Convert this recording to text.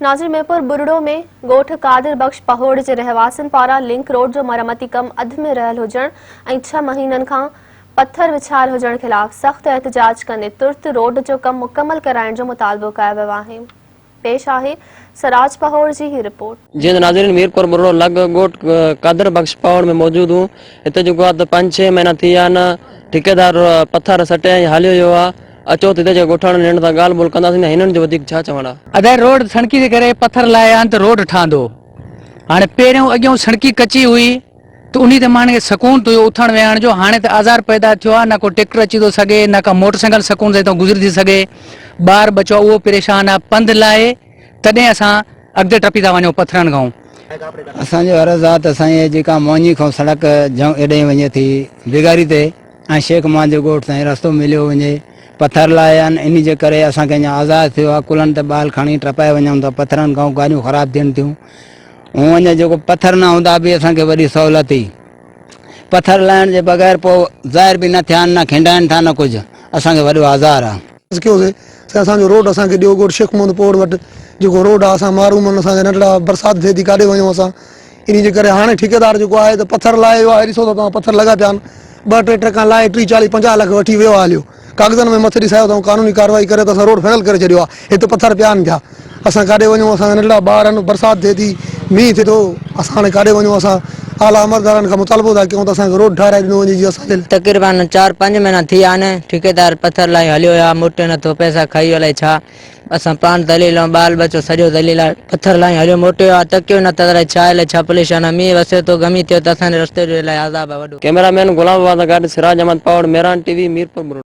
ناظرين ميرپور ٻرڙو ۾ ڳوٺ قادر بخش پهوڙ جي رهواسين پاران لنڪ روڊ جو مرمتي ڪم اڌ ۾ رهيل هجڻ ۽ ڇهه مهينن کان پٿر وڇايل هجڻ خلاف سخت احتجاج ڪندي ترت روڊ جو ڪم مڪمل ڪرائڻ جو مطالبو ڪيو ويو آهي پيش آهي سراج پهوڙ جي هي رپورٽ. جيئن ته ناظرين ميرپور ٻرڙو لڳ ڳوٺ قادر بخش پهوڙ ۾ موجود هون هتي جيڪو آهي ته پنج ڇهه مهينا ٿي ويا آهن ٺيڪيدار پٿر سٽي ۽ هليو ويو آهي اچو ته هتي جي ڳوٺاڻن هنن سان ڳالهه ٻولهه ڪنداسين ۽ هنن جو وڌيڪ ڇا چوڻ آهي. ادا روڊ سڻڪي جي ڪري پٿر لاهيا آهن ته روڊ ٺهندو هاڻي پهريون اڳيون سڻڪي ڪچي هئي ته انهي تي ماڻهن کي سڪون ٿيو اٿڻ ويهڻ جو هاڻي ته آزار پيدا ٿيو آهي نه ڪو ٽيڪٽر اچي ٿو سگهي نه ڪا موٽر سائيڪل سڪون سان هتان گذري ٿي سگهي ٻار ٻچو اهو پريشان آهي پنڌ لاهي تڏهن اسان اڳتي ٽپي ٿا وڃون پٿرن کان. اسان جو عرض آ ته سائين هي جيڪا موڃي کان سڙڪ جهنگ ايڏهين وڃي ٿي بيگاري تي ۽ شيخ مان جو ڳوٺ تائين رستو مليو وڃي پٿر لاهيا آهن انهي جي ڪري اسان کي اڃا آزاد ٿيو آ ڪلهن تي بال کڻي ٽپائي وڃون ٿا پٿرن کان گاڏيون خراب ٿين ٿيون هون اڃا جيڪو پٿر نه هوندا به اسان کي وڏي سهولت هئي پٿر لاهڻ جي بغير پوء ظاهر به نه ٿيا آهن نه کينڊائن ٿا نه ڪجهه اسان کي وڏو آزار آ. عرض ڪيوسي سائين اسان جو روڊ اسان کي ڏيو ڳوٺ شيخ محمد پوڙ وٽ جيڪو روڊ آ اسان محروم آهن اسان جا ننڍڙا برسات ٿئي ٿي ڪاڏي وڃون اسان انهي جي ڪري هاڻي ٺيڪيدار جيڪو آهي ته پٿر لاهي ويو آهي ڏسو ته توهان پٿر لڳا پيا آهن ٻه ٽي ٽرڪان لاهي ٽيهه چاليهه 50 لک وٺي ويو آهي هليو ڪاغذن ۾ مٿي ڏسايو اٿئون قانوني ڪارروائي ڪري ته اسان روڊ فائنل ڪري ڇڏيو آهي هت پٿر پيا آهن پيا اسان ڪاڏي وڃون اسان جا ننڍڙا ٻار آهن برسات ٿئي ٿي مينهن ٿئي ٿو اسان هاڻي ڪاڏي وڃون اسان اعليٰ عملدارن کان مطالبو ٿا ڪيون ته اسان کي روڊ ٺاهرائي ڏنو وڃي جيئن اسان جي تقريبن چار پنج مهينا ٿي ويا آهن ٺيڪيدار پٿر لاهي هليو ويو آهي موٽي نٿو پئسا کائي ويو الائي ڇا اسان پاڻ ذليل آهيون ٻال ٻچو سڄو ذليل آهي پٿر لاهي هليو موٽي ويو آهي تڪيو نه ته الائي ڇا الائي ڇا پريشان آهي مينهن وسيو ٿو گهمي ٿيو ته اسان جي رستي جو الائي عذاب آهي وڏو. ڪئميرا مين غلام عباس سان گڏ سراج احمد پاهوڙ، مهراڻ ٽي وي، ميرپور ٻرڙو.